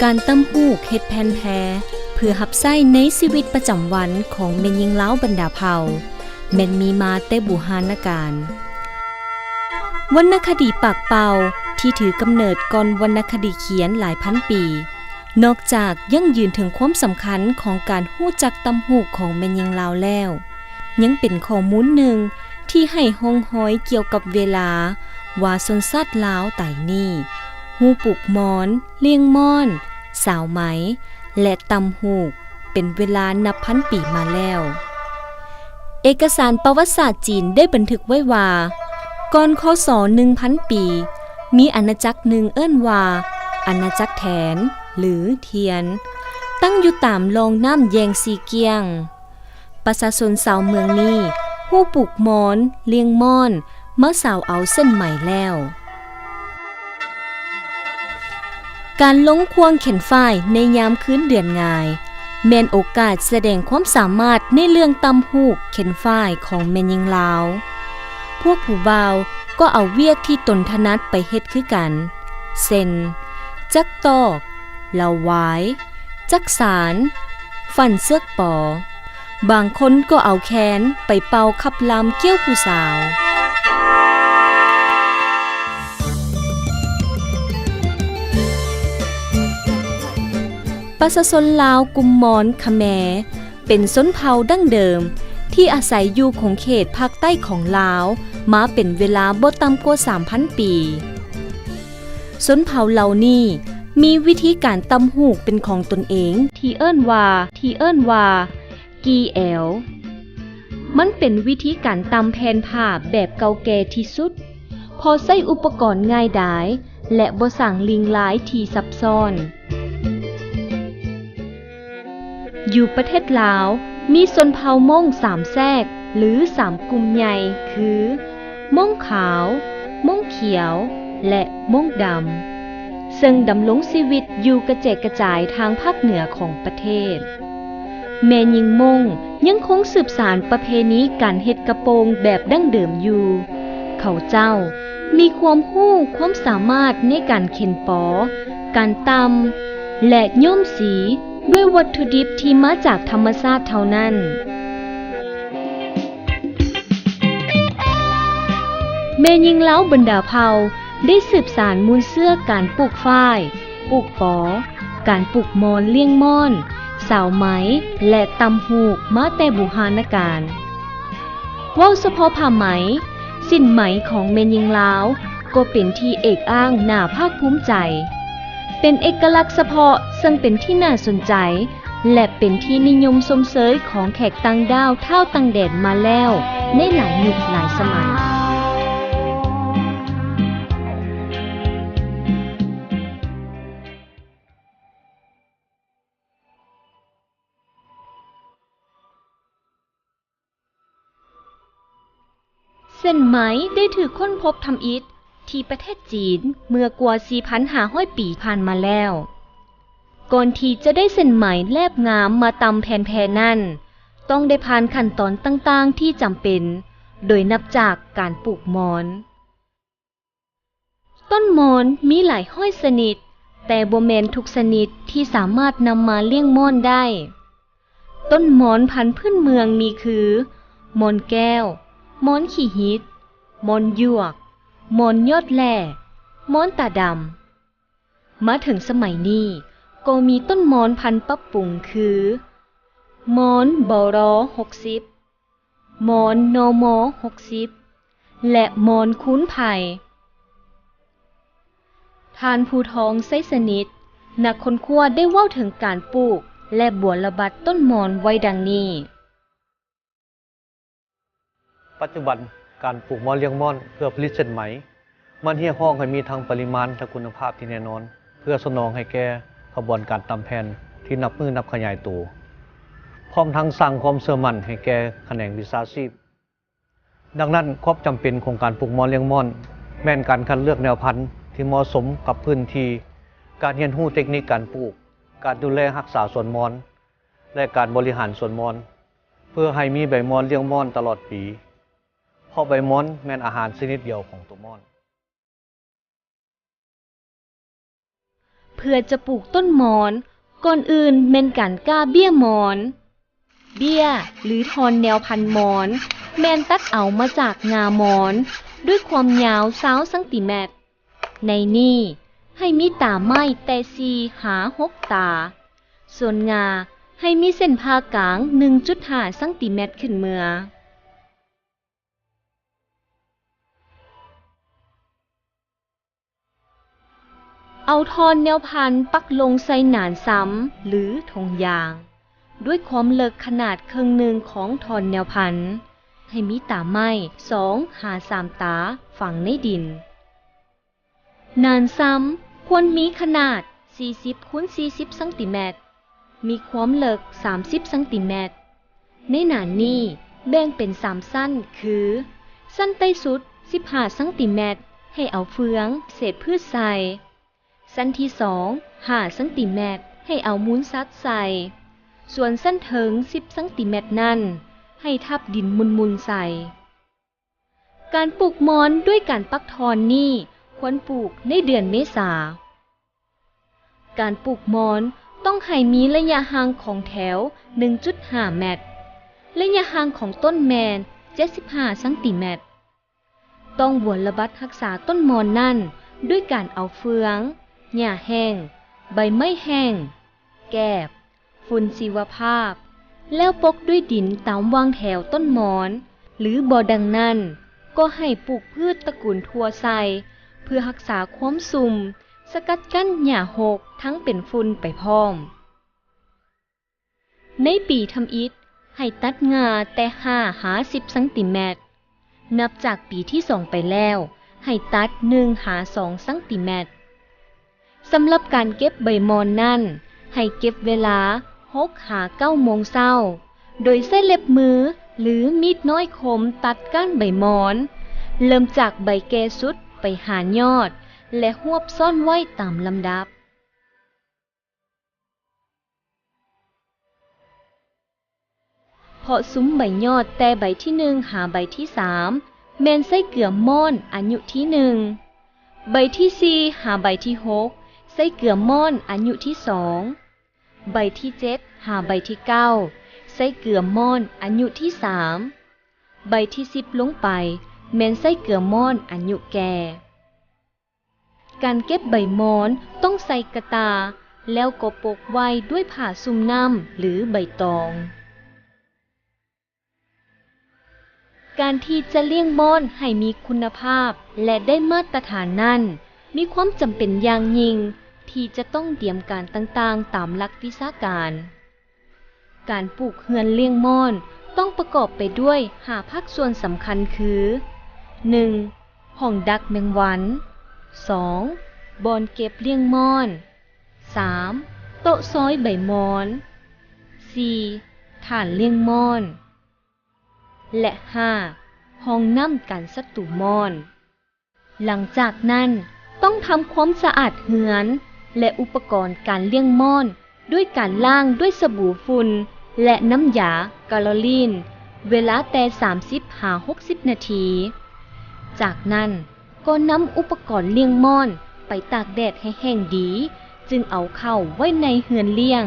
ການຕ່ຳຫູກເຮັດແຜ່ນແພ ເພື່ອຮັບໃຊ້ໃນຊີວິດປະຈຳວັນຂອງແມ່ຍິງລາວບັນດາເຜົ່າ ແມ່ນມີມາແຕ່ບູຮານະການ. ວັນນະຄະດີປາກເປົ່າທີ່ຖືກຳເນີດກ່ອນວັນນະຄະດີຂຽນຫຼາຍພັນປີ ນອກຈາກຢັ້ງຢືນເຖິງຄວາມສຳຄັນຂອງການຮູ້ຈັກຕ່ຳຫູກຂອງແມ່ຍິງລາວແລ້ວ, ຍັງເປັນຂໍ້ມູນໜຶ່ງທີ່ໃຫ້ຮ່ອງຮອຍກ່ຽວກັບເວລາວ່າຊົນຊາດລາວໃຕ້ນີ້ ຮູ້ປູກໝອນ, ລ້ຽງມ້ອນ, ສາວໄໝ ແລະ ຕ່ຳຫູກ ເປັນເວລານັບພັນປີມາແລ້ວ. ເອກະສານປະຫວັດສາດຈີນໄດ້ບັນທຶກໄວ້ວ່າ ກ່ອນ ຄ.ສ. ໜຶ່ງພັນປີ ມີອານາຈັກໜຶ່ງເອີ້ນວ່າ ອານາຈັກແຖນ ຫຼື ທຽນ ຕັ້ງຢູ່ຕາມລ່ອງນ້ຳແຢງຊີກຽງ. ປະຊາຊົນຊາວເມືອງນີ້ຮູ້ປູກໝອນ, ລ້ຽງມ້ອນ, ມາສາວເອົາເສັ້ນໄໝແລ້ວ. ການລົງຂວ້າງແຂນຝ້າຍໃນຍາມຄືນເດືອນງ່າຍ ແມ່ນໂອກາດສະແດງຄວາມສາມາດໃນເລື່ອງຕ່ຳຫູກແຂນຝ້າຍຂອງແມ່ຍິງລາວ. ພວກຜູ້ບ່າວກໍເອົາວຽກທີ່ຕົນຖະໜັດໄປເຮັດຄືກັນ ເຊັ່ນ ຈັກຕອກ, ເລົາວາຍ, ຈັກສານ, ຝັນເຊືອກປໍ. ບາງຄົນກໍເອົາແຄນໄປເປົ່າຂັບລຳກ້ຽວຜູ້ສາວ. ປະຊາຊົນລາວກຸ່ມມອນຂະແມ ເປັນຊົນເຜົ່າດັ້ງເດີມທີ່ອາໄສຢູ່ຂົງເຂດພາກໃຕ້ຂອງລາວມາເປັນເວລາບໍ່ຕ່ຳກວ່າສາມພັນປີ. ຊົນເຜົ່າເຫຼົ່ານີ້ມີວິທີການຕ່ຳຫູກເປັນຂອງຕົນເອງທີ່ເອີ້ນວ່າ ທີ່ເອີ້ນວ່າ ກີແອວ. ມັນເປັນວິທີການຕ່ຳແຜ່ນຜ້າແບບເກົ່າແກ່ທີ່ສຸດ, ພໍໃຊ້ອຸປະກອນງ່າຍດາຍ ແລະ ບໍ່ສ້າງລິງລາຍທີ່ຊັບຊ້ອນ. ຢູ່ປະເທດລາວ ມີຊົນເຜົ່າມົ້ງສາມແຊກ ຫຼື ສາມກຸ່ມໃຫຍ່ ຄື ມົ້ງຂາວ, ມົ້ງຂຽວ ແລະ ມົ້ງດຳ ເຊິ່ງດຳລົງຊີວິດຢູ່ກະແຈກກະຈາຍທາງພາກເໜືອຂອງປະເທດ. ແມ່ຍິງມົ້ງຍັງຄົງສືບສານປະເພນີການເຮັດກະໂປງແບບດັ້ງເດີມຢູ່. ເຂົາເຈົ້າມີຄວາມຮູ້ຄວາມສາມາດໃນການເຂັນປໍ, ການຕ່ຳ ແລະ ຍ້ອມສີດ້ວຍວັດຖຸດິບທີ່ມາຈາກທຳມະຊາດເທົ່ານັ້ນ. ແມ່ຍິງລາວບັນດາເຜົ່າໄດ້ສືບສານມູນເຊື້ອການປູກຝ້າຍ, ປູກປໍ, ການປູກໝອນລ້ຽງມ້ອນ, ສາວໄໝ ແລະ ຕ່ຳຫູກມາແຕ່ບູຮານະການ. ເວົ້າສະເພາະຜ້າໄໝ, ສິ້ນໄໝຂອງແມ່ຍິງລາວ ກໍເປັນທີ່ເອກອ້າງໜ້າພາກພູມໃຈ, ເປັນເອກະລັກສະເພາະເຊິ່ງເປັນທີ່ໜ້າສົນໃຈ ແລະ ເປັນທີ່ນິຍົມຊົມເຊີຍຂອງແຂກຕ່າງດ້າວທ້າວຕ່າງແດນມາແລ້ວໃນຫຼາຍຍຸກຫຼາຍສະໄໝ. ເສັ້ນໄໝໄດ້ຖືກຄົ້ນພົບທຳອິດທີ່ປະເທດຈີນເມື່ອກວ່າສີ່ພັນຫ້າຮ້ອຍປີຜ່ານມາແລ້ວ. ກ່ອນທີ່ຈະໄດ້ເສັ້ນໄໝແລບງາມມາຕ່ຳແຜ່ນແພນັ້ນ ຕ້ອງໄດ້ຜ່ານຂັ້ນຕອນຕ່າງໆທີ່ຈຳເປັນ, ໂດຍນັບຈາກການປູກໝອນ. ຕົ້ນໝອນມີຫຼາຍຮ້ອຍຊະນິດ, ແຕ່ບໍ່ແມ່ນທຸກຊະນິດທີ່ສາມາດນຳມາລ້ຽງມ້ອນໄດ້. ຕົ້ນໝອນພັນພື້ນເມືອງມີຄື ໝອນແກ້ວ, ໝອນຂີ້ຫິດ, ໝອນຢວກ, ໝອນຍອດແຫຼ, ໝອນຕາດຳ. ມາເຖິງສະໄໝນີ້ ກໍມີຕົ້ນໝອນພັນປັບປຸງຄື ໝອນ ບລ ຫົກສິບ, ໝອນ ນມ ຫົກສິບ ແລະ ໝອນຄູນໄພ. ທ່ານ ພູທອງ ໄຊສະໜິດ ນັກຄົ້ນຄວ້າໄດ້ເວົ້າເຖິງການປູກ ແລະ ບົວລະບັດຕົ້ນມອນໄວ້ດັ່ງນີ້. ປັດຈຸບັນ, ການປູກມອນລ້ຽງມອນເພື່ອຜະລິດເສັ້ນໄໝ ມັນຮຽກຮ້ອງໃຫ້ມີທັງປະລິມານ ແລະ ຄຸນນະພາບທີ່ແນ່ນອນ ເພື່ອສະໜອງໃຫ້ແກ່ຂະບວນການຕຳແຜ່ນທີ່ນັບມື້ນັບຂະຫຍາຍໂຕ, ພ້ອມທັງສ້າງຄວາມເຊື່ອໝັ້ນໃຫ້ແກ່ຂະແໜງວິຊາຊີບ. ດັ່ງນັ້ນ, ຄວາມຈຳເປັນຂອງການປູກມອນລ້ຽງມອນ ແມ່ນການຄັດເລືອກແນວພັນທີ່ເໝາະສົມກັບພື້ນທີ່, ການຮຽນຮູ້ເຕັກນິກການປູກ, ການດູແລຮັກສາສວນມອນ ແລະ ການບໍລິຫານສວນມອນ ເພື່ອໃຫ້ມີໃບມອນລ້ຽງມອນຕະຫຼອດປີ, ເພາະໃບມອນແມ່ນອາຫານຊະນິດດຽວຂອງໂຕມອນ. ເພື່ອຈະປູກຕົ້ນມອນ, ກ່ອນອື່ນແມ່ນການກ້າເບ້ຍມອນ. ເບ້ຍ ຫຼື ທ່ອນແນວພັນມອນ ແມ່ນຕັດເອົາມາຈາກງ່າມອນ ດ້ວຍຄວາມຍາວຊາວຊັງຕີແມັດ. ໃນນີ້ໃຫ້ມີຕາໄມ້ແຕ່ສີ່ຫາຫົກຕາ, ສ່ວນງ່າໃຫ້ມີເສັ້ນຜ່າກາງໜຶ່ງຈຸດຫ້າຊັງຕີແມັດຂຶ້ນເມືອ. ເອົາທ່ອນແນວພັນປັກລົງໃສ່ໜານຊຳ ຫຼື ຖົງຢາງ ດ້ວຍຄວາມເລິກຂະໜາດເຄິ່ງໜຶ່ງຂອງທ່ອນແນວພັນ, ໃຫ້ມີຕາໄມ້ສອງຫາສາມຕາຝັງໃນດິນ. ໜານຊຳຄວນມີຂະໜາດສີ່ສິບຄູນສີ່ສິບຊັງຕີແມັດ, ມີຄວາມເລິກສາມສິບຊັງຕີແມັດ. ໃນໜານນີ້ແບ່ງເປັນສາມຊັ້ນ ຄື ຊັ້ນໃຕ້ສຸດສິບຫ້າຊັງຕີແມັດ ໃຫ້ເອົາເຟືອງ, ເສດພືດໃສ່, ຊັ້ນທີສອງ ຫ້າຊັງຕີແມັດ ໃຫ້ເອົາມູນສັດໃສ່, ສ່ວນຊັ້ນເທິງສິບຊັງຕີແມັດນັ້ນ ໃຫ້ທັບດິນໝຸ່ນໆໃສ່. ການປູກມອນດ້ວຍການປັກທ່ອນນີ້ຄວນປູກໃນເດືອນເມສາ. ການປູກມອນຕ້ອງໃຫ້ມີໄລຍະຫ່າງຂອງແຖວໜຶ່ງຈຸດຫ້າແມັດ, ໄລຍະຫ່າງຂອງຕົ້ນແມ່ນເຈັດສິບຫ້າຊັງຕີແມັດ. ຕ້ອງບົວລະບັດຮັກສາຕົ້ນມອນນັ້ນດ້ວຍການເອົາເຟືອງ, ຫຍ້າແຫ້ງ, ໃບໄມ້ແຫ້ງ, ແກບ, ຝຸ່ນຊີວະພາບ ແລ້ວປົກດ້ວຍດິນຕາມຫວ່າງແຖວຕົ້ນມອນ ຫຼື ບໍ່ດັ່ງນັ້ນກໍໃຫ້ປູກພືດຕະກູນຖົ່ວໃສ່ ເພື່ອຮັກສາຄວາມຊຸ່ມ, ສະກັດກັ້ນຫຍ້າຮົກທັງເປັນຝຸ່ນໄປພ້ອມ. ໃນປີທຳອິດໃຫ້ຕັດງ່າແຕ່ຫ້າຫາສິບຊັງຕີແມັດ. ນັບຈາກປີທີສອງໄປແລ້ວ ໃຫ້ຕັດໜຶ່ງຫາສອງຊັງຕີແມັດ. ສຳລັບການເກັບໃບມອນນັ້ນ ໃຫ້ເກັບເວລາຫົກຫາເກົ້າໂມງເຊົ້າ ໂດຍໃຊ້ເລັບມື ຫຼື ມີດນ້ອຍຄົມຕັດກ້ານໃບມອນ, ເລີ່ມຈາກໃບແກ່ສຸດໄປຫາຍອດ ແລະ ຮວບຊ້ອນໄວ້ຕາມລຳດັບ. ເພາະຊຸມໃບຍອດແຕ່ໃບທີໜຶ່ງຫາໃບທີສາມ ແມ່ນໄສ້ເກືອມ່ອນອາຍຸທີໜຶ່ງ, ໃບທີສີ່ຫາໃບທີຫົກ ໄສ້ເກືອມ່ອນອາຍຸທີສອງ, ໃບທີເຈັດຫາໃບທີເກົ້າ ໄສ້ເກືອມ່ອນອາຍຸທີສາມ, ໃບທີສິບລົງໄປ ແມ່ນໄສ້ເກືອມ່ອນອາຍຸແກ່. ການເກັບໃບມອນຕ້ອງໃສ່ກະຕ່າ ແລ້ວກໍປົກໄວ້ດ້ວຍຜ້າຊຸ່ມນ້ຳ ຫຼື ໃບຕອງ. ການທີ່ຈະລ້ຽງມອນໃຫ້ມີຄຸນນະພາບ ແລະ ໄດ້ມາດຕະຖານນັ້ນ ມີຄວາມຈຳເປັນຢ່າງຍິ່ງທີ່ຈະຕ້ອງຕຽມການຕ່າງໆຕາມຫຼັກວິຊາການ. ການປູກເຮືອນລ້ຽງມອນຕ້ອງປະກອບໄປດ້ວຍຫ້າພາກສ່ວນສຳຄັນຄື ໜຶ່ງ ຫ້ອງດັກແມງວັນ, ສອງ ບ່ອນເກັບລ້ຽງມອນ, ສາມ ໂຕະຊອຍໃບມອນ, ສີ່ ຖານລ້ຽງມອນ ແລະ ຫ້າ ຫ້ອງນ້ຳກັນສັດຕູມອນ. ຫຼັງຈາກນັ້ນ ຕ້ອງທຳຄວາມສະອາດເຮືອນ ແລະ ອຸປະກອນການລ້ຽງມອນ ດ້ວຍການລ້າງດ້ວຍສະບູຝຸ່ນ ແລະ ນ້ຳຢາກາໂລລີນ ເວລາແຕ່ສາມສິບຫາຫົກສິບນາທີ. ຈາກນັ້ນກໍນຳອຸປະກອນລ້ຽງມອນໄປຕາກແດດໃຫ້ແຫ້ງດີ ຈຶ່ງເອົາເຂົ້າໄວ້ໃນເຮືອນລ້ຽງ.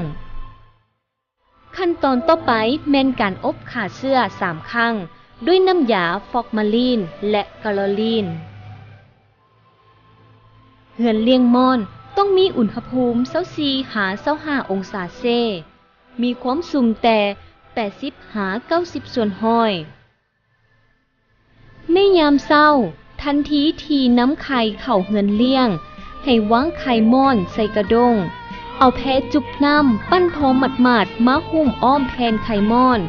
ຂັ້ນຕອນຕໍ່ໄປແມ່ນການອົບຂ້າເຊື້ອສາມຄັ້ງ ດ້ວຍນ້ຳຢາຟອກມາລີນ ແລະ ກາໂລລີນ. ເຮືອນລ້ຽງມອນຕ້ອງມີອຸນຫະພູມຊາວສີ່ຫາຊາວຫ້າອົງສາເຊ, ມີຄວາມຊຸ່ມແຕ່ແປດສິບຫາເກົ້າສິບສ່ວນຮ້ອຍ. ໃນຍາມເຊົ້າ, ທັນທີທີ່ນຳໄຂ່ເຂົ້າເຮືອນລ້ຽງ, ໃຫ້ວາງໄຂ່ມ່ອນໃສ່ກະດ້ງ, ເອົາແພຈຸບນ້ຳປັ່ນພໍໝາດໆມາຫຸ້ມອ້ອມແຜ່ນໄຂ່ມ່ອນ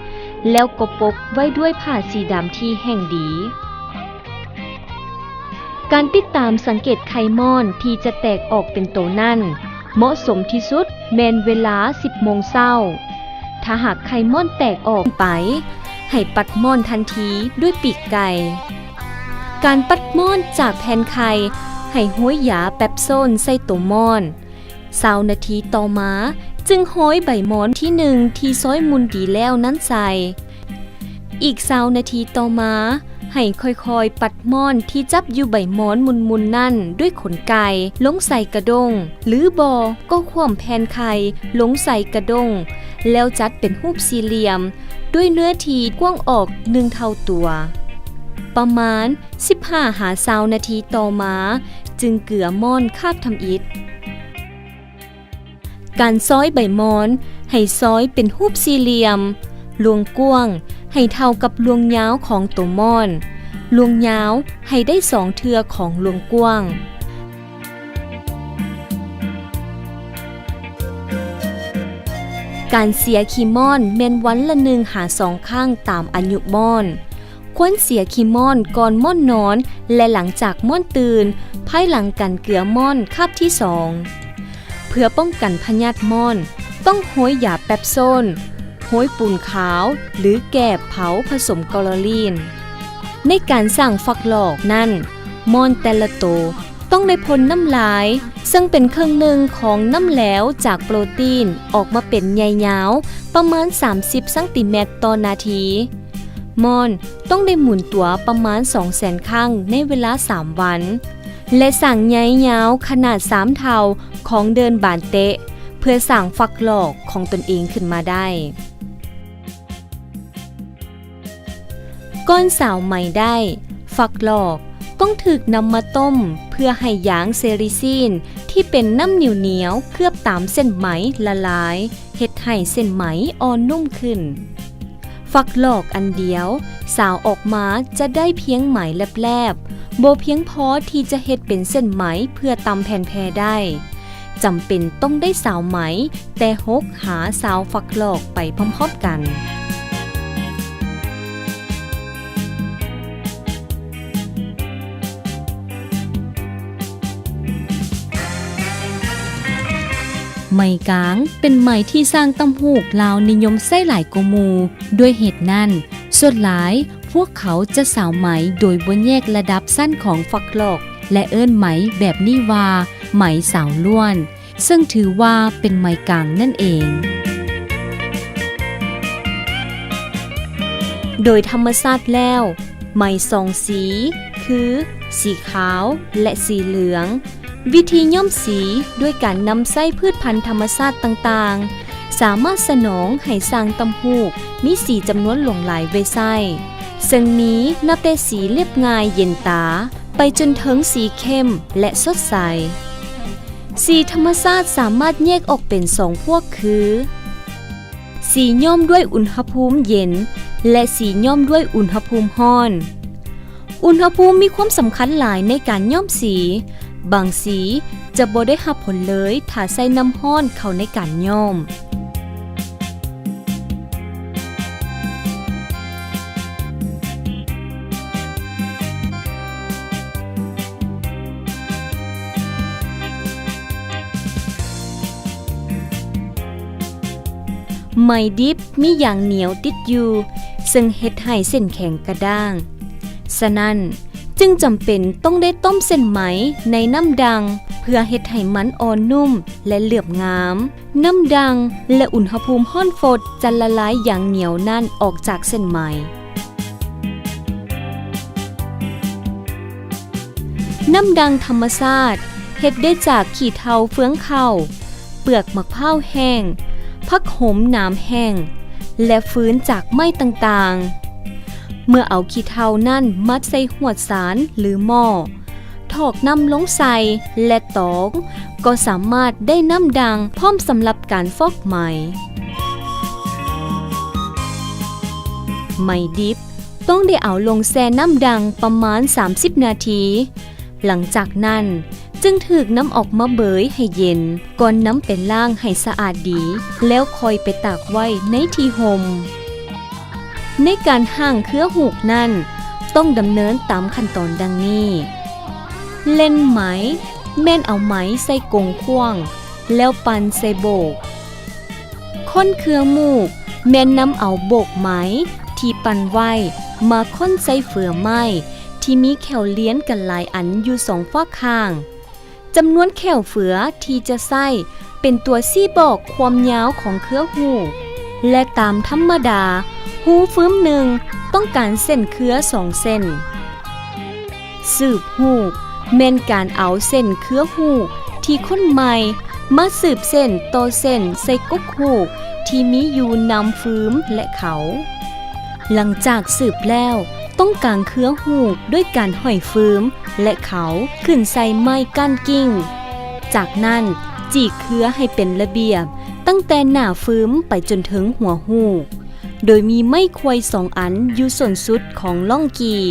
ແລ້ວກໍປົກໄວ້ດ້ວຍຜ້າສີດຳທີ່ແຫ້ງດີ. ການຕິດຕາມສັງເກດໄຂ່ມ່ອນທີ່ຈະແຕກອອກເປັນໂຕນັ້ນ ເໝາະສົມທີ່ສຸດແມ່ນເວລາສິບໂມງເຊົ້າ. ຖ້າຫາກໄຂ່ມ່ອນແຕກອອກໄປ, ໃຫ້ປັດມ່ອນທັນທີດ້ວຍປີກໄກ່. ການປັດມ່ອນຈາກແຜ່ນໄຂ່ ໃຫ້ໂຮຍຢາແປບໂຊນໃສ່ໂຕມ່ອນ. ຊາວນາທີຕໍ່ມາ ຈຶ່ງໂຮຍໃບມ່ອນທີໜຶ່ງທີ່ຊອຍໝຸ່ນດີແລ້ວນັ້ນໃສ່. ອີກຊາວນາທີຕໍ່ມາ, ໃຫ້ຄ່ອຍໆປັດມ່ອນທີ່ຈັບຢູ່ໃບມ່ອນໝຸ່ນໆນັ້ນດ້ວຍຂົນໄກ່ລົງໃສ່ກະດ້ງ, ຫຼືບໍ່ກໍຂວ້ຳແຜ່ນໄຂ່ລົງໃສ່ກະດົງ ແລ້ວຈັດເປັນຮູບສີ່ຫຼ່ຽມ ດ້ວຍເນື້ອທີ່ກວ້າງອອກໜຶ່ງເທົ່າຕົວ. ປະມານສິບຫ້າຫາຊາວນາທີຕໍ່ມາ ຈຶ່ງເກືອມ່ອນຄາບທຳອິດ. ການຊອຍໃບມ່ອນ ໃຫ້ຊອຍເປັນຮູບສີ່ຫຼ່ຽມ, ລວງກວ້າງໃຫ້ເທົ່າກັບລວງຍາວຂອງໂຕມ່ອນ, ລວງຍາວໃຫ້ໄດ້ສອງເທື່ອຂອງລວງກວ້າງ. ການເສຍຂີ້ມ່ອນແມ່ນວັນລະໜຶ່ງຫາສອງຄັ້ງຕາມອາຍຸມ່ອນ. ຄວນເສຍຂີ້ມ່ອນກ່ອນມ່ອນນອນ ແລະ ຫຼັງຈາກມ່ອນຕື່ນ, ພາຍຫຼັງການເກືອມ່ອນຄາບທີສອງ. ເພື່ອປ້ອງກັນພະຍາດມ່ອນ, ຕ້ອງໂຮຍຢາແປບໂຊນ, ໂຮຍປູນຂາວ ຫຼື ແກບເຜົາຜະສົມກອລລາລີນ. ໃນການສ້າງຝັກຫຼອກນັ້ນ, ມ່ອນແຕ່ລະໂຕ ຕ້ອງໄດ້ພົ່ນນ້ຳລາຍ, ເຊິ່ງເປັນເຄິ່ງໜຶ່ງຂອງນ້ຳແຫຼວຈາກໂປຣຕີນ ອອກມາເປັນໃຍຍາວປະມານສາມສິບຊັງຕີແມັດຕໍ່ນາທີ. ມ່ອນຕ້ອງໄດ້ໝູນຕົວປະມານສອງແສນຄັ້ງໃນເວລາສາມວັນ ແລະ ສ້າງໃຍຍາວຂະໜາດສາມເທົ່າຂອງເດີ່ນບານເຕະ ເພື່ອສ້າງຝັກຫຼອກຂອງຕົນເອງຂຶ້ນມາໄດ້. ກ່ອນສາວໄໝໄດ້, ຝັກຫຼອກຕ້ອງຖືກນຳມາຕົ້ມເພື່ອໃຫ້ຢາງເຊລິຊີນທີ່ເປັນນ້ຳໜຽວໆເຄືອບຕາມເສັ້ນໄໝລະລາຍ, ເຮັດໃຫ້ເສັ້ນໄໝອ່ອນນຸ້ມຂຶ້ນ. ຝັກຫຼອກອັນດຽວສາວອອກມາຈະໄດ້ພຽງໄໝແລບໆ, ບໍ່ພຽງພໍທີ່ຈະເຮັດເປັນເສັ້ນໄໝເພື່ອຕຳແຜ່ນແພໄດ້. ຈຳເປັນຕ້ອງໄດ້ສາວໄໝແຕ່ຫົກຫາຊາວຝັກຫຼອກໄປພ້ອມໆກັນ. ໄໝກາງເປັນໄໝທີ່ຊ່າງຕ່ຳຫູກລາວນິຍົມໃຊ້ຫຼາຍກວ່າໝູ່. ດ້ວຍເຫດນັ້ນ, ສ່ວນຫຼາຍພວກເຂົາຈະສາວໄໝໂດຍບໍ່ແຍກລະດັບຊັ້ນຂອງຝັກຫຼອກ ແລະ ເອີ້ນໄໝແບບນີ້ວ່າໄໝສາວລ້ວນ, ເຊິ່ງຖືວ່າເປັນໄໝກາງນັ້ນເອງ. ໂດຍທຳມະຊາດແລ້ວ, ໄໝສອງສີ ຄື ສີຂາວ ແລະ ສີເຫຼືອງ. ວິທີຍ້ອມສີດ້ວຍການນຳໃຊ້ພືດພັນທຳມະຊາດຕ່າງໆ ສາມາດສະໜອງໃຫ້ຊ່າງຕ່ຳຫູກມີສີຈຳນວນຫຼວງຫຼາຍໄວ້ໃຊ້, ເຊິ່ງມີນັບແຕ່ສີລຽບງ່າຍເຢັນຕາ ໄປຈົນເຖິງສີເຂັ້ມ ແລະ ສົດໃສ. ສີທຳມະຊາດສາມາດແຍກອອກເປັນສອງພວກຄື ສີຍ້ອມດ້ວຍອຸນຫະພູມເຢັນ ແລະ ສີຍ້ອມດ້ວຍອຸນຫະພູມຮ້ອນ. ອຸນຫະພູມມີຄວາມສຳຄັນຫຼາຍໃນການຍ້ອມສີ. ບາງສີຈະບໍ່ໄດ້ຮັບຜົນເລີຍຖ້າໃຊ້ນ້ຳຮ້ອນເຂົ້າໃນການຍ້ອມ. ໄໝດິບມີຢາງໜຽວຕິດຢູ່, ເຊິ່ງເຮັດໃຫ້ເສັ້ນແຂງກະດ້າງ. ສະນັ້ນ, ຈຶ່ງຈຳເປັນຕ້ອງໄດ້ຕົ້ມເສັ້ນໄໝໃນນ້ຳດັງ ເພື່ອເຮັດໃຫ້ມັນອ່ອນນຸ້ມ ແລະ ເຫຼືອບງາມ. ນ້ຳດັງ ແລະ ອຸນຫະພູມຮ້ອນຟົດຈະລະລາຍຢາງໜຽວນັ້ນອອກຈາກເສັ້ນໄໝ. ນ້ຳດັງທຳມະຊາດເຮັດໄດ້ຈາກຂີ້ເທົາເຟືອງເຂົ້າ, ເປືອກໝາກພ້າວແຫ້ງ, ຜັກໂຫມໜາມແຫ້ງ ແລະ ຟືນຈາກໄມ້ຕ່າງໆ. ເມື່ອເອົາຂີ້ເທົານັ້ນມັດໃສ່ຫວດສານ ຫຼື ໝໍ້, ຖອກນ້ຳລົງໃສ່ ແລະ ຕອງ, ກໍສາມາດໄດ້ນ້ຳດັງພ້ອມສຳລັບການຟອກໄໝ. ໄໝດິບ ຕ້ອງໄດ້ເອົາລົງແຊ່ນ້ຳດັງປະມານສາມສິບນາທີ. ຫຼັງຈາກນັ້ນ, ຈຶ່ງຖືກນຳອອກມາເບີຍໃຫ້ເຢັນ ກ່ອນນຳໄປລ້າງໃຫ້ສະອາດດີ ແລ້ວຄ່ອຍໄປຕາກໄວ້ໃນທີ່ຮົ່ມ. ໃນການຫ້າງເຄືອຫູກນັ້ນ ຕ້ອງດຳເນີນຕາມຂັ້ນຕອນດັ່ງນີ້: ເຫຼັ້ນໄໝ ແມ່ນເອົາໄໝໃສ່ກົງຂວ້າງ ແລ້ວປັ່ນໃສ່ໂບກ. ຄົນເຄືອໝູກ ແມ່ນນຳເອົາໂບກໄໝທີ່ປັ່ນໄວ້ ມາຄົນໃສ່ເຝືອໄມ້ທີ່ມີແຂ້ວລຽນກັນຫຼາຍອັນຢູ່ສອງຟາກຂ້າງ. ຈຳນວນແຂ້ວເຝືອທີ່ຈະໃຊ້ ເປັນຕົວຊີ້ບອກຄວາມຍາວຂອງເຄືອຫູກ ແລະ ຕາມທຳມະດາ ຮູຟືມໜຶ່ງຕ້ອງການເສັ້ນເຄືອສອງເສັ້ນ. ສືບຫູກ ແມ່ນການເອົາເສັ້ນເຄືອຫູກທີ່ຄົນໃໝ່ ມາສືບເສັ້ນຕໍ່ເສັ້ນໃສ່ກົກຫູກທີ່ມີຢູ່ນຳຟືມ ແລະ ເຂົາ. ຫຼັງຈາກສືບແລ້ວ ຕ້ອງກາງເຄືອຫູກດ້ວຍການຫ້ອຍຟືມ ແລະ ເຂົາຂຶ້ນໃສ່ໄມ້ກ້ານກິ່ງ. ຈາກນັ້ນ ຈີກເຄືອໃຫ້ເປັນລະບຽບ ຕັ້ງແຕ່ໜ້າຟືມໄປຈົນເຖິງຫົວຫູກ ໂດຍມີໄມ້ຄວາຍສອງອັນຢູ່ສົ້ນສຸດຂອງລ່ອງກີ່.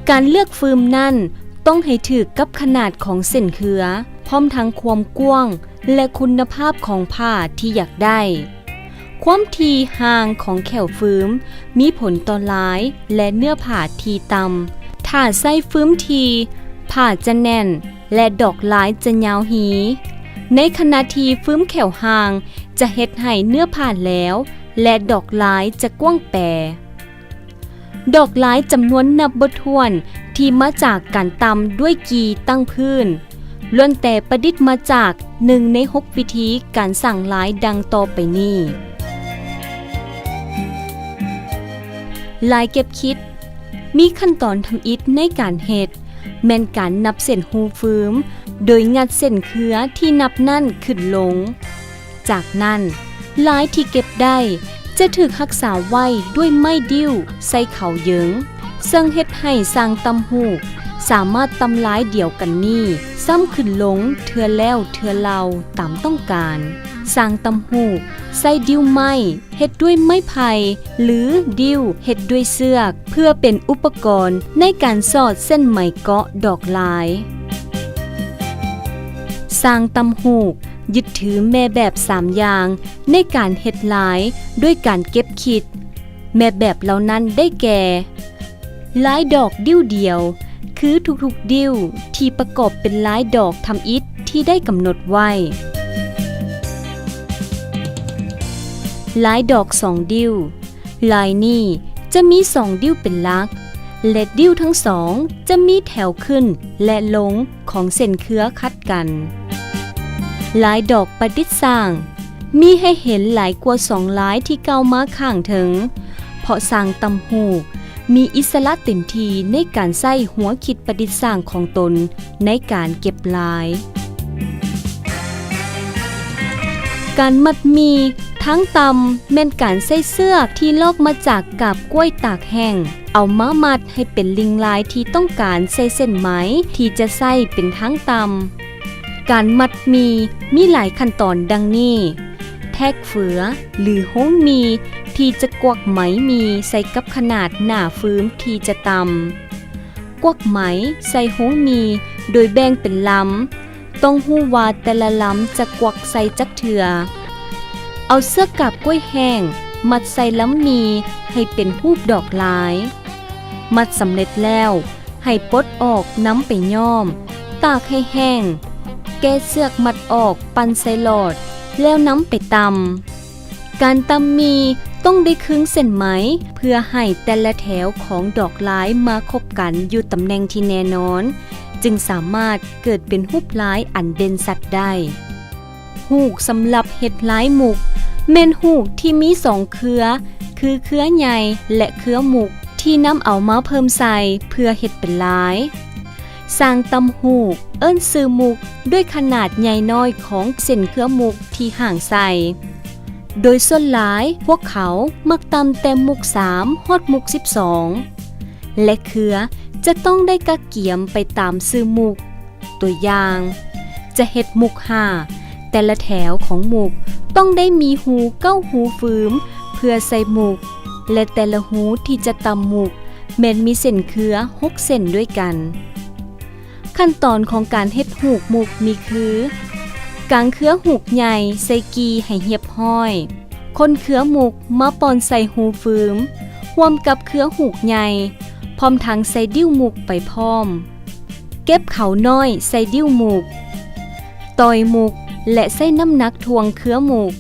ການເລືອກຟືມນັ້ນ ຕ້ອງໃຫ້ຖືກກັບຂະໜາດຂອງເສັ້ນເຄືອ ພ້ອມທັງຄວາມກວ້າງ ແລະ ຄຸນນະພາບຂອງຜ້າທີ່ຢາກໄດ້. ຄວາມຖີ່ຫ່າງຂອງແຂ້ວຟືມມີຜົນຕໍ່ລາຍ ແລະ ເນື້ອຜ້າທີ່ຕ່ຳ. ຖ້າໃຊ້ຟືມຖີ່, ຜ້າຈະແໜ້ນ ແລະ ດອກລາຍຈະຍາວຮີ, ໃນຂະນະທີ່ຟືມແຂ້ວຫ່າງຈະເຮັດໃຫ້ເນື້ອຜ້າແຫຼວ ແລະ ດອກລາຍຈະກວ້າງແປ. ດອກລາຍຈຳນວນນັບບໍ່ຖ້ວນທີ່ມາຈາກການຕ່ຳດ້ວຍກີ່ຕັ້ງພື້ນ ລ້ວນແຕ່ປະດິດມາຈາກໜຶ່ງໃນຫົກວິທີການສ້າງລາຍດັ່ງຕໍ່ໄປນີ້. ລາຍເກັບຂີດ ມີຂັ້ນຕອນທຳອິດໃນການເຮັດ ແມ່ນການນັບເສັ້ນຮູຟືມ ໂດຍງັດເສັ້ນເຄືອທີ່ນັບນັ້ນຂຶ້ນລົງ. ຈາກນັ້ນ ລາຍທີ່ເກັບໄດ້ຈະຖືກຮັກສາໄວ້ດ້ວຍໄມ້ດິ້ວໃສ່ເຂົາເຢິງ ເຊິ່ງເຮັດໃຫ້ຊ່າງຕ່ຳຫູກສາມາດຕ່ຳລາຍດຽວກັນນີ້ຊ້ຳຂຶ້ນລົງເທື່ອແລ້ວເທື່ອເລົ່າຕາມຕ້ອງການ. ຊ່າງຕ່ຳຫູກໃຊ້ດິ້ວໄມ້ເຮັດດ້ວຍໄມ້ໄຜ່ ຫຼື ດິ້ວເຮັດດ້ວຍເຊືອກ ເພື່ອເປັນອຸປະກອນໃນການສອດເສັ້ນໄໝເກາະດອກລາຍ. ຊ່າງຕ່ຳຫູກ ຍຶດຖືແມ່ແບບສາມຢ່າງໃນການເຮັດລາຍດ້ວຍການເກັບຂີດ. ແມ່ແບບເຫຼົ່ານັ້ນໄດ້ແກ່ ລາຍດອກດິ້ວດຽວ ຄືທຸກໆດິ້ວທີ່ປະກອບເປັນລາຍດອກທຳອິດທີ່ໄດ້ກຳນົດໄວ້. ລາຍດອກສອງດິ້ວ. ລາຍນີ້ຈະມີສອງດິ້ວເປັນຫຼັກ ແລະ ດິ້ວທັງສອງຈະມີແຖວຂຶ້ນ ແລະ ລົງຂອງເສັ້ນເຄືອຂັດກັນ. ລາຍດອກປະດິດສ້າງ ມີໃຫ້ເຫັນຫຼາຍກວ່າສອງລາຍທີ່ກ່າວມາຂ້າງເທິງ, ເພາະຊ່າງຕ່ຳຫູກມີອິດສະຫຼະເຕັມທີ່ໃນການໃຊ້ຫົວຄິດປະດິດສ້າງຂອງຕົນໃນການເກັບລາຍ. ການມັດໝີ່ທາງຕ່ຳ ແມ່ນການໃຊ້ເຊືອກທີ່ລອກມາຈາກກາບກ້ວຍຕາກແຫ້ງ ເອົາມາມັດໃຫ້ເປັນລິ່ງລາຍທີ່ຕ້ອງການໃສ່ເສັ້ນໄໝທີ່ຈະໃຊ້ເປັນທາງຕ່ຳ. ການມັດໝີ່ມີຫຼາຍຂັ້ນຕອນດັ່ງນີ້: ແທກເຝືອ ຫຼື ໂຮງໝີ່ທີ່ຈະກວັກໄໝໝີ່ໃສ່ກັບຂະໜາດໜ້າຟືມທີ່ຈະຕ່ຳ. ກວັກໄໝໃສ່ໂຮງໝີ່ໂດຍແບ່ງເປັນລຳ. ຕ້ອງຮູ້ວ່າແຕ່ລະລຳຈະກວັກໃສ່ຈັກເທື່ອ. ເອົາເຊືອກກາບກ້ວຍແຫ້ງມັດໃສ່ລຳໝີ່ໃຫ້ເປັນຮູບດອກລາຍ. ມັດສຳເລັດແລ້ວ ໃຫ້ປົດອອກນຳໄປຍ້ອມ, ຕາກໃຫ້ແຫ້ງ, ແກະເຊືອກມັດອອກ ປັ່ນໃສ່ຫຼອດ ແລ້ວນຳໄປຕ່ຳ. ການຕ່ຳໝີ່ຕ້ອງໄດ້ຄຶງເສັ້ນໄໝ ເພື່ອໃຫ້ແຕ່ລະແຖວຂອງດອກລາຍມາຄົບກັນຢູ່ຕຳແໜ່ງທີ່ແນ່ນອນ, ຈຶ່ງສາມາດເກີດເປັນຮູບລາຍອັນເດັ່ນຊັດໄດ້. ຫູກສຳລັບເຮັດລາຍໝຸກ ແມ່ນຫູກທີ່ມີສອງເຄືອ ຄືເຄືອໃຫຍ່ ແລະ ເຄືອໝຸກ ທີ່ນຳເອົາມາເພີ່ມໃສ່ເພື່ອເຮັດເປັນລາຍ. ຊ່າງຕ່ຳຫູກເອີ້ນຊື່ໝຸກດ້ວຍຂະໜາດໃຫຍ່ນ້ອຍຂອງເສັ້ນເຄືອໝຸກທີ່ຫ້າງໃສ່. ໂດຍສ່ວນຫຼາຍພວກເຂົາມັກຕ່ຳແຕ່ໝຸກສາມຮອດໝຸກສິບສອງ ແລະ ເຄືອຈະຕ້ອງໄດ້ກະກຽມໄປຕາມຊື່ໝຸກ. ຕົວຢ່າງ, ຈະເຮັດໝຸກຫ້າ, ແຕ່ລະແຖວຂອງໝຸກຕ້ອງໄດ້ມີຮູເກົ້າຮູຟືມເພື່ອໃສ່ໝຸກ ແລະ ແຕ່ລະຮູທີ່ຈະຕ່ຳໝຸກ ແມ່ນມີເສັ້ນເຄືອຫົກເສັ້ນດ້ວຍກັນ. ຂັ້ນຕອນຂອງການເຮັດຫູກມຸກມີຄື: ກາງເຄືອຫູກໃຫຍ່ໃສ່ກີ່ໃຫ້ຮຽບຮ້ອຍ, ຂົນເຄືອໝຸກມາປ່ອນໃສ່ຮູຟືມ ຮ່ວມກັບເຄືອຫູກໃຫຍ່, ພ້ອມທັງໃສ່ດິ້ວໝຸກໄປພ້ອມ. ເກັບເຂົານ້ອຍໃສ່ດິ້ວໝຸກ, ຕ່ອຍໝຸກ ແລະ ໃຊ້ນ້ຳໜັກຖ່ວງເຄືອໝຸກ.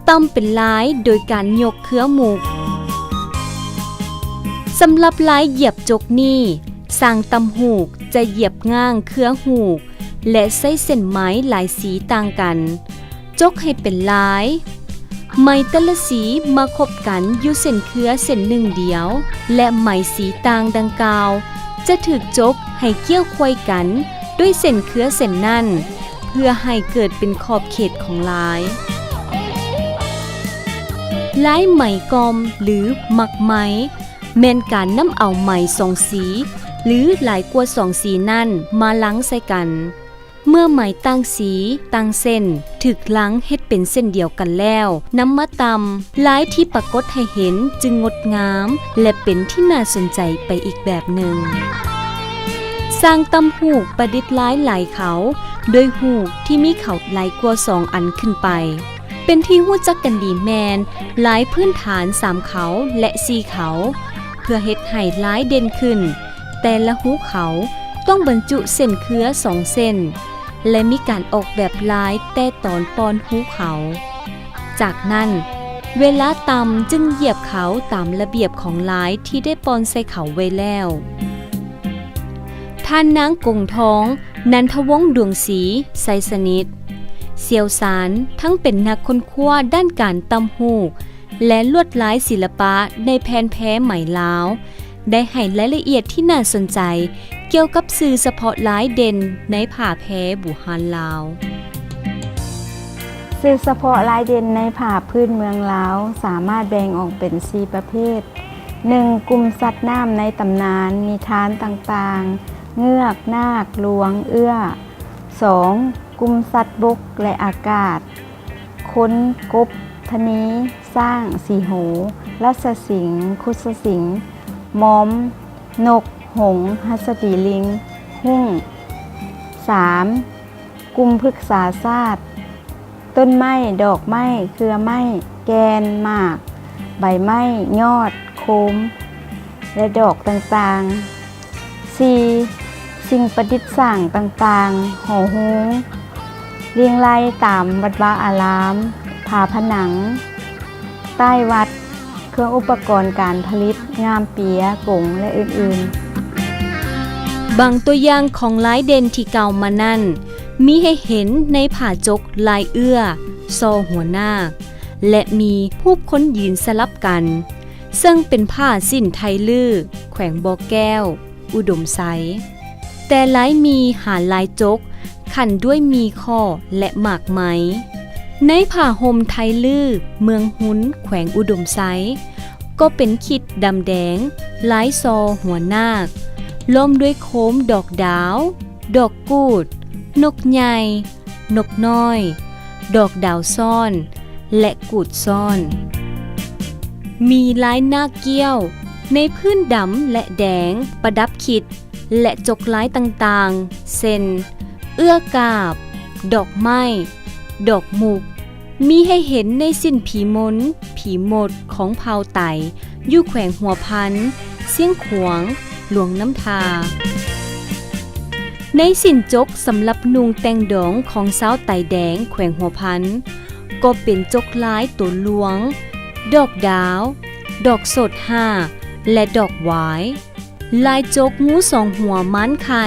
ຕ່ຳເປັນລາຍໂດຍການຍົກເຄືອໝຸກ. ສຳລັບລາຍຢຽບຈົກນີ້, ຊ່າງຕ່ຳຫູກຈະຢຽບງ່າງເຄືອຫູກ ແລະ ໃຊ້ເສັ້ນໄມຫຼາຍສີຕ່າງກັນ ຈົກໃຫ້ເປັນລາຍ. ໄມແຕ່ລະສີມາຄົບກັນຢູ່ເສັ້ນເຄືອເສັ້ນໜຶ່ງດຽວ ແລະ ໄມສີຕ່າງດັ່ງກ່າວ ຈະຖືກຈົກໃຫ້ກ້ຽວໄຂວ້ກັນດ້ວຍເສັ້ນເຄືອເສັ້ນນັ້ນ ເພື່ອໃຫ້ເກີດເປັນຂອບເຂດຂອງລາຍ. ລາຍໄມກ່ອມ ຫຼື ໝັກໄມ ແມ່ນການນຳເອົາໄມສອງສີ ຫຼື ຫຼາຍກວ່າສອງສີນັ້ນມາລັງໃສ່ກັນ. ເມື່ອໄມຕ່າງສີ, ຕ່າງເສັ້ນ ຖືກລັງເຮັດເປັນເສັ້ນດຽວກັນແລ້ວ, ນຳມາຕ່ຳ, ລາຍທີ່ປາກົດໃຫ້ເຫັນຈຶ່ງງົດງາມ ແລະ ເປັນທີ່ໜ້າສົນໃຈໄປອີກແບບໜຶ່ງ. ຊ່າງຕ່ຳຫູກປະດິດລາຍຫຼາຍເຂົາ ໂດຍຫູກທີ່ມີເຂົາຫຼາຍກວ່າສອງອັນຂຶ້ນໄປ. ເປັນທີ່ຮູ້ຈັກກັນດີແມ່ນລາຍພື້ນຖານສາມເຂົາ ແລະ ສີ່ເຂົາ. ເພື່ອເຮັດໃຫ້ລາຍເດັ່ນຂຶ້ນ, ແຕ່ລະຮູເຂົາຕ້ອງບັນຈຸເສັ້ນເຄືອສອງເສັ້ນ ແລະ ມີການອອກແບບລາຍແຕ່ຕອນປ່ອນຮູເຂົາ. ຈາກນັ້ນ, ເວລາຕ່ຳຈຶ່ງຢຽບເຂົາຕາມລະບຽບຂອງລາຍທີ່ໄດ້ປ່ອນໃສ່ເຂົາໄວ້ແລ້ວ. ທ່ານນາງ ກົງທອງ ນັນທະວົງ ດວງສີ ໄຊສະໜິດ ຊ່ຽວຊານທັງເປັນນັກຄົ້ນຄວ້າດ້ານການຕ່ຳຫູກ ແລະ ລວດລາຍສິລະປະໃນແຜ່ນແພໄມລາວ ໄດ້ໃຫ້ລາຍລະອຽດທີ່ໜ້າສົນໃຈກ່ຽວກັບຊື່ສະເພາະລາຍເດັ່ນໃນຜ້າແພບູຮານລາວ. ຊື່ສະເພາະລາຍເດັ່ນໃນຜ້າພື້ນເມືອງລາວສາມາດແບ່ງອອກເປັນສີ່ປະເພດ. ໜຶ່ງ, ກຸ່ມສັດນ້ຳໃນຕຳນານນິທານຕ່າງໆ, ເງືອກ, ນາກ, ລວງ, ເອື້ອ. ສອງ, ກຸ່ມສັດບົກ ແລະ ອາກາດ, ຄົນ, ກົບ, ທະນີ, ຊ້າງ, ສີໂຫ, ລາຊະສິງ, ຄຸດສະສິງ, ມອມ, ນົກ, ຫົງ, ຫັດສະດີລິງ, ຮຸ້ງ. ສາມ, ກຸ່ມພຶກສາຊາດ, ຕົ້ນໄມ້, ດອກໄມ້, ເຄືອໄມ້, ແກ່ນ, ໝາກ, ໃບໄມ້, ຍອດ, ໂຄມ ແລະ ດອກຕ່າງໆ. ສີ່, ສິ່ງປະດິດສ້າງຕ່າງໆ, ຫໍໂຮງ, ລຽງລາຍຕາມວັດວາອາລາມ, ຝາຜະໜັງ, ໃຕ້ວັດ, ເຄື່ອງອຸປະກອນການຜະລິດ, ງາມເປຍ, ກົງ ແລະ ອື່ນໆ. ບາງຕົວຢ່າງຂອງລາຍເດັ່ນທີ່ກ່າວມານັ້ນ ມີໃຫ້ເຫັນໃນຜ້າຈົກລາຍເອື້ອ, ຊໍຫົວນາກ ແລະ ມີຮູບຄົນຢືນສະຫຼັບກັນ, ເຊິ່ງເປັນຜ້າສິ້ນໄທລື້ ແຂວງບໍ່ແກ້ວ, ອຸດົມໄຊ. ແຕ່ລາຍໝີ່ຫາລາຍຈົກ ຂັນດ້ວຍໝີ່ຂໍ້ ແລະ ໝາກໄມ້. ໃນຜ້າຫົ່ມໄທລື້ ເມືອງຮຸນ ແຂວງອຸດົມໄຊ ກໍເປັນຂີດດຳແດງ ລາຍຊໍຫົວນາກ ລ້ອມດ້ວຍໂຄມດອກດາວ, ດອກກູດ, ນົກໃຫຍ່, ນົກນ້ອຍ, ດອກດາວຊ້ອນ ແລະ ກູດຊ້ອນ. ມີລາຍນາກກ້ຽວໃນພື້ນດຳ ແລະ ແດງ ປະດັບຂີດ ແລະ ຈົກລາຍຕ່າງໆ ເຊັ່ນ ເອື້ອກາບ, ດອກໄມ້, ດອກມຸກ, ມີໃຫ້ເຫັນໃນສິ້ນຜີມົນ, ຜີມົດ ຂອງເຜົ່າໄຕ ຢູ່ແຂວງຫົວພັນ, ຊຽງຂວາງ, ຫຼວງນ້ຳທາ. ໃນສິ້ນຈົກສຳລັບນຸ່ງແຕ່ງດອງຂອງຊາວໄຕແດງແຂວງຫົວພັນ ກໍເປັນຈົກລາຍໂຕຫຼວງ, ດອກດາວ, ດອກໂສດຫ້າ ແລະ ດອກຫວາຍ. ລາຍຈົກງູສອງຫົວມ້ານໄຂ່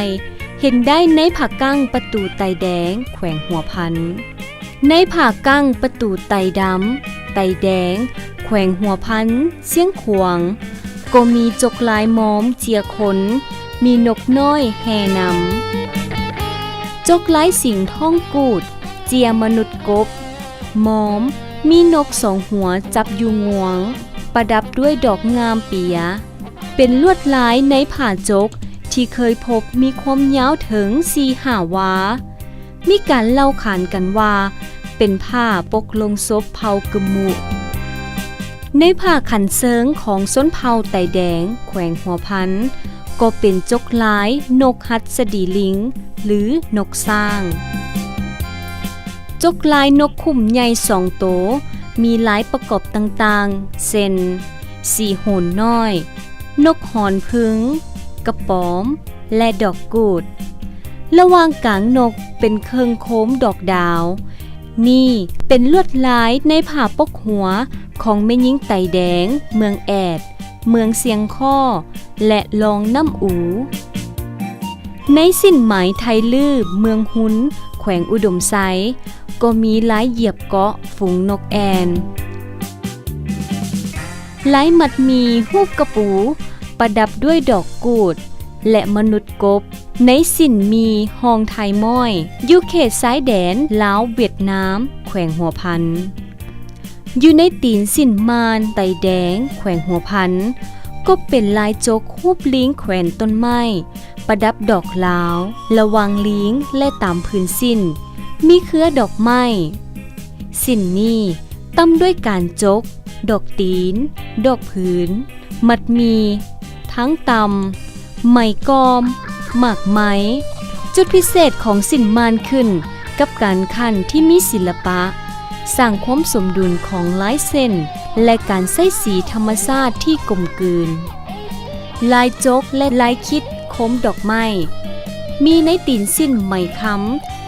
ເຫັນໄດ້ໃນຜາກັ້ງປະຕູໄຕແດງ ແຂວງຫົວພັນ. ໃນຜາກັ້ງປະຕູໄຕດຳ, ໄຕແດງ ແຂວງຫົວພັນ, ຊຽງຂວາງ ກໍມີຈົກລາຍມອມເຈຍຄົນ, ມີນົກນ້ອຍແຫ່ນຳ. ຈົກລາຍສິງທ້ອງກູດ ເຈຍມະນຸດກົບ, ມອມ ມີນົກສອງຫົວຈັບຢູ່ງວງ, ປະດັບດ້ວຍດອກງາມເປຍ. ເປັນລວດລາຍໃນຜ້າຈົກທີ່ເຄີຍພົບມີຄວາມຍາວເຖິງສີ່ຫ້າວາ. ມີການເລົ່າຂານກັນວ່າເປັນຜ້າປົກລົງສົບເຜົ່າກຶມມຸ. ໃນຜ້າຂັນເຊີງຂອງຊົນເຜົ່າໄຕແດງແຂວງຫົວພັນ ກໍເປັນຈົກລາຍນົກຫັດສະດີລິງ ຫຼື ນົກຊ້າງ. ຈົກລາຍນົກຂຸມໃຫຍ່ສອງໂຕ ມີລາຍປະກອບຕ່າງໆ ເຊັ່ນ ສີໂຫນນ້ອຍ, ນົກຮອນຜຶ່ງ, ກະປອມ ແລະ ດອກກູດ. ລະຫວ່າງກາງນົກເປັນເຄິ່ງໂຄມດອກດາວ. ນີ້ເປັນລວດລາຍໃນຜ້າປົກຫົວຂອງແມ່ຍິງໄຕແດງເມືອງແອດ, ເມືອງຊຽງຄໍ້ ແລະ ລ່ອງນ້ຳອູ. ໃນສິ້ນໄໝໄທລືເມືອງຮຸນ ແຂວງອຸດົມໄຊ ກໍມີລາຍຢຽບເກາະຝູງນົກແອ່ນ. ລາຍມັດໝີ່ຮູບກະປູ ປະດັບດ້ວຍດອກກູດ ແລະ ມະນຸດກົບ ໃນສິ້ນໝີ່ຮ່ອງໄທມ້ອຍ ຢູ່ເຂດຊາຍແດນລາວຫວຽດນາມ ແຂວງຫົວພັນ. ຢູ່ໃນຕີນສິ້ນມ່ານໄຕແດງ ແຂວງຫົວພັນ ກໍເປັນລາຍຈົກຮູບລີງແຂວນຕົ້ນໄມ້ ປະດັບດອກລາວ ລະຫວ່າງລີງ ແລະ ຕາມພື້ນສິ້ນ ມີເຄືອດອກໄມ້. ສິ້ນນີ້ຕ່ຳດ້ວຍການຈົກ, ດອກຕີນ, ດອກຜືນ, ມັດໝີ່, ທາງຕ່ຳ, ໄມ້ກ່ອມ, ໝາກໄມ້. ຈຸດພິເສດຂອງສິ້ນມ່ານຂຶ້ນກັບການຂັນທີ່ມີສິລະປະ, ສ້າງຄວາມສົມດຸນຂອງລາຍເສັ້ນ ແລະ ການໃຊ້ສີທຳມະຊາດທີ່ກົມກືນ. ລາຍຈົກ ແລະ ລາຍຂີດໂຄມດອກໄມ້ ມີໃນຕີນສິ້ນໄໝຄຳ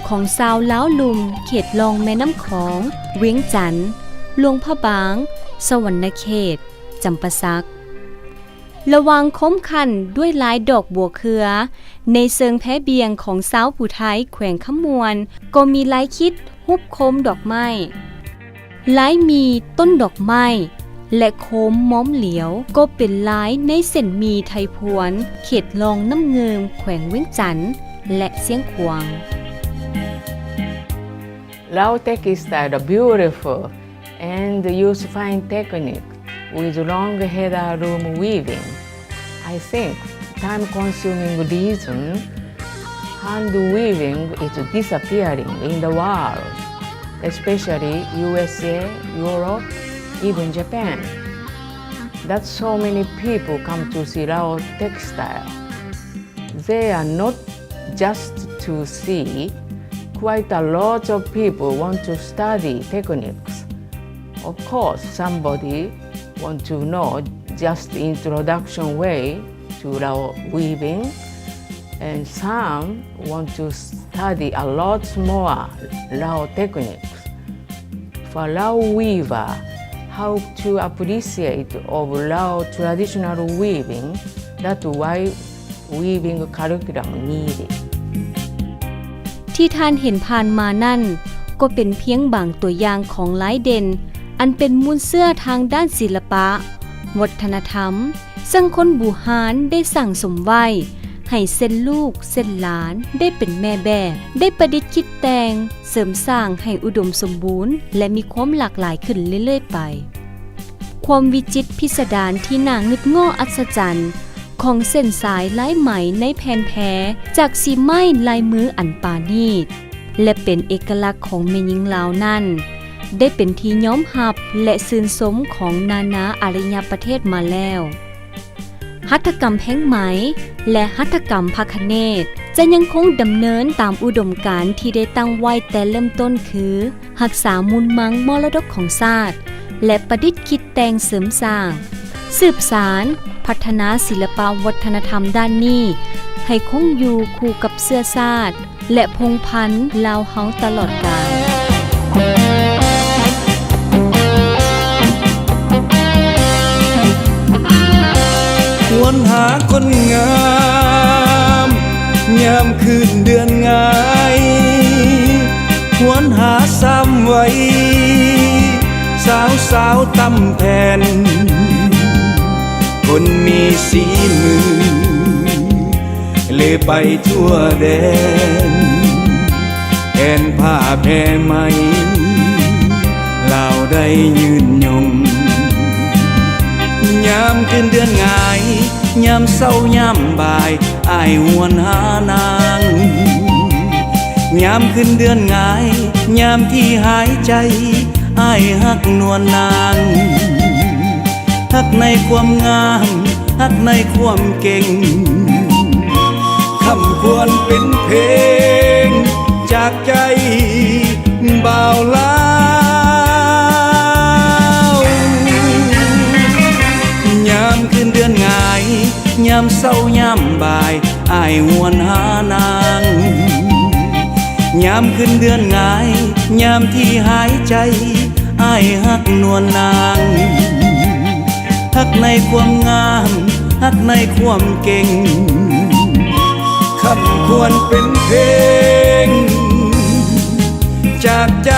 ຂອງຊາວລາວລຸ່ມເຂດລ່ອງແມ່ນ້ຳຂອງ, ວຽງຈັນ, ຫຼວງພະບາງ, ສະຫວັນນະເຂດ, ຈຳປາສັກ. ລະຫວ່າງໂຄມຂັນດ້ວຍລາຍດອກບົວເຄືອ ໃນເຊີງແພບຽງຂອງຊາວຜູ້ໄທແຂວງຄຳມ່ວນ ກໍມີລາຍຂີດຮູບໂຄມດອກໄມ້, ລາຍໝີ່ຕົ້ນດອກໄມ້ ແລະ ໂຄມມອມຫຼຽວ ກໍເປັນລາຍໃນເສັ້ນໝີ່ໄທພວນ ເຂດລ່ອງນ້ຳງື່ມ ແຂວງວຽງຈັນ ແລະ ຊຽງຂວາງ. Lao textile are beautiful and use fine technique with long head loom weaving. I think time-consuming reason hand weaving is disappearing in the world, especially U S A, Europe, even Japan. That so many people come to see Lao textile. They are not just to see. Quite a lot of people want to study techniques. Of course, somebody want to know just introduction way to Lao weaving, and some want to study a lot more Lao techniques. For Lao weaver, how to appreciate of Lao traditional weaving, that's why weaving curriculum needed. ທີ່ທ່ານເຫັນຜ່ານມານັ້ນ ກໍເປັນພຽງບາງຕົວຢ່າງຂອງລາຍເດັ່ນ ອັນເປັນມູນເຊື້ອທາງດ້ານສິລະປະ, ວັດທະນະທຳ ເຊິ່ງຄົນບູຮານໄດ້ສັ່ງສົມໄວ້ ໃຫ້ເຊັ່ນລູກເຊັ່ນຫຼານໄດ້ເປັນແມ່ແບບ, ໄດ້ປະດິດຄິດແຕ່ງ ເສີມສ້າງໃຫ້ອຸດົມສົມບູນ ແລະ ມີຄວາມຫຼາກຫຼາຍຂຶ້ນເລື້ອຍໆໄປ. ຄວາມວິຈິດພິສະດານທີ່ໜ້າງຶດງໍ້ອັດສະຈັນຂອງເສັ້ນສາຍລາຍໄໝໃນແຜ່ນແພ ຈາກສີໄມ້ລາຍມືອັນປານີດ ແລະ ເປັນເອກະລັກຂອງແມ່ຍິງລາວນັ້ນ ໄດ້ເປັນທີ່ຍອມຮັບ ແລະ ຊື່ນຊົມຂອງນານາອາລະຍະປະເທດມາແລ້ວ. ຫັດຖະກຳແພງໄໝ ແລະ ຫັດຖະກຳພະຄະເນດ ຈະຍັງຄົງດຳເນີນຕາມອຸດົມການທີ່ໄດ້ຕັ້ງໄວ້ແຕ່ເລີ່ມຕົ້ນ ຄື ຮັກສາມູນມັງມໍລະດົກຂອງຊາດ ແລະ ປະດິດຄິດແຕ່ງເສີມສ້າງ, ສືບສານ, ພັດທະນາສິລະປະວັດທະນະທຳດ້ານນີ້ ໃຫ້ຄົງຢູ່ຄູ່ກັບເຊື້ອຊາດ ແລະ ພົງພັນລາວເຮົາຕະຫຼອດການ. ຄວນຫາຄົນງາມ ຍາມຄືນເດືອນຫງາຍ ຄວນຫາຊ້ຳໄວ ສາວໆຕຳແຜ່ນ ຄົນມີສີມື ເລໄປທົ່ວແດນ ແຜ່ນຜ້າແພໄໝ ລາວໄດ້ຍືນຍົງ. ຍາມຄືນເດືອນຫງາຍ ຍາມເຊົ້າຍາມບ່າຍ ອ້າຍຫວນຫານາງ. ຍາມຄືນເດືອນຫງາຍ ຍາມທີ່ຫາຍໃຈ ອ້າຍຮັກນວນນາງ. ຮັກໃນຄວາມງາມ ຮັກໃນຄວາມເກັ່ງ ເພງຈາກໃຈບ່າວລາວ. ຍາມຄືນເດືອນຫງາຍ ຍາມເຊົ້າຍາມບ່າຍ ອ້າຍຫວນຫານາງ. ຍາມຄືນເດືອນຫງາຍ ຍາມທີ່ຫາຍໃຈ ອ້າຍຮັກນວນນາງ. ຮັກໃນຄວາມງາມ ຮັກໃນຄວາມເກັ່ງ ຄຳຂວັນເປັນເພງຈາກໃຈ